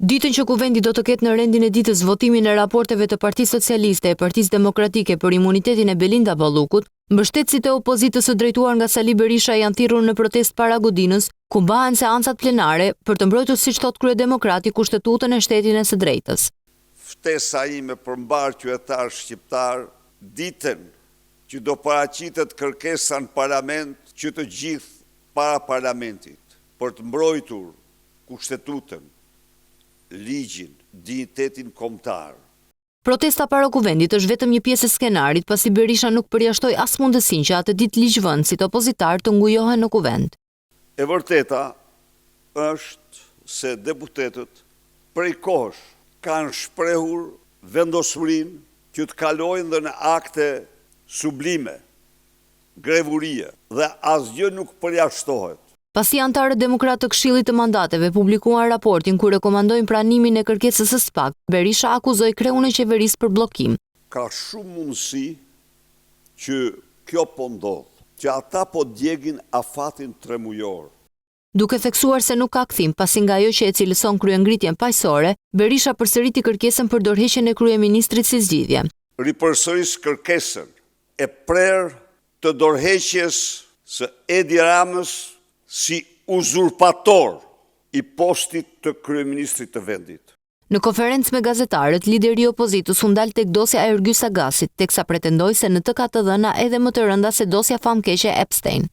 Ditën që Kuvendi do të ketë në rendin e ditës votimin e raporteve të Partisë Socialiste e Partisë Demokratike për imunitetin e Belinda Ballukut, mbështetësit e opozitës së drejtuar nga Sali Berisha janë thirrur në protestë para godinës, ku mbahen seancat plenare, për të mbrojtur siç thotë kryedemokrati Kushtetutën e shtetin e së drejtës. Ftesa ime për mbarë qytetarët shqiptarë, ditën që do paraqitet kërkesa në parlament që të gjithë para parlamentit për të mbrojtur Kushtetutën, ligjin, dinjitetin kombëtar. Protesta para Kuvendit është vetëm një pjesë e skenarit, pasi Berisha nuk përjashtoi as mundësinë që atë ditë ligjvënësit opozitarë të ngujohen në Kuvend. E vërteta është se deputetët prej kohësh kanë shprehur vendosmërinë që të kalojnë dhe në akte sublime grevë urie dhe asgjë nuk përjashtohet. Pasi anëtarët demokratë të Këshillit të Mandateve publikuan raportin ku rekomandojnë pranimin e kërkesës së spak, Berisha akuzoi kreun e qeverisë për bllokim. Ka shumë mundësi që kjo po ndodh, që ata po djegin afatin tremujor. Duke theksuar se nuk ka kthim, pasi nga ajo që e cilëson kryengritjen paqësore, Berisha përsëriti kërkesën për dorëheqjen e kryeministrit si zgjidhje. Ripërsëris kërkesën e prerë të dorëheqjes së Edi Ramës si uzurpator i postit të kryeministrit të vendit. Në konferencë me gazetarët, lideri i opozitës u ndal tek dosja e Ergys Agasit, teksa pretendoi se në të ka të dhëna edhe më të rënda se dosja famëkeqe Epstein.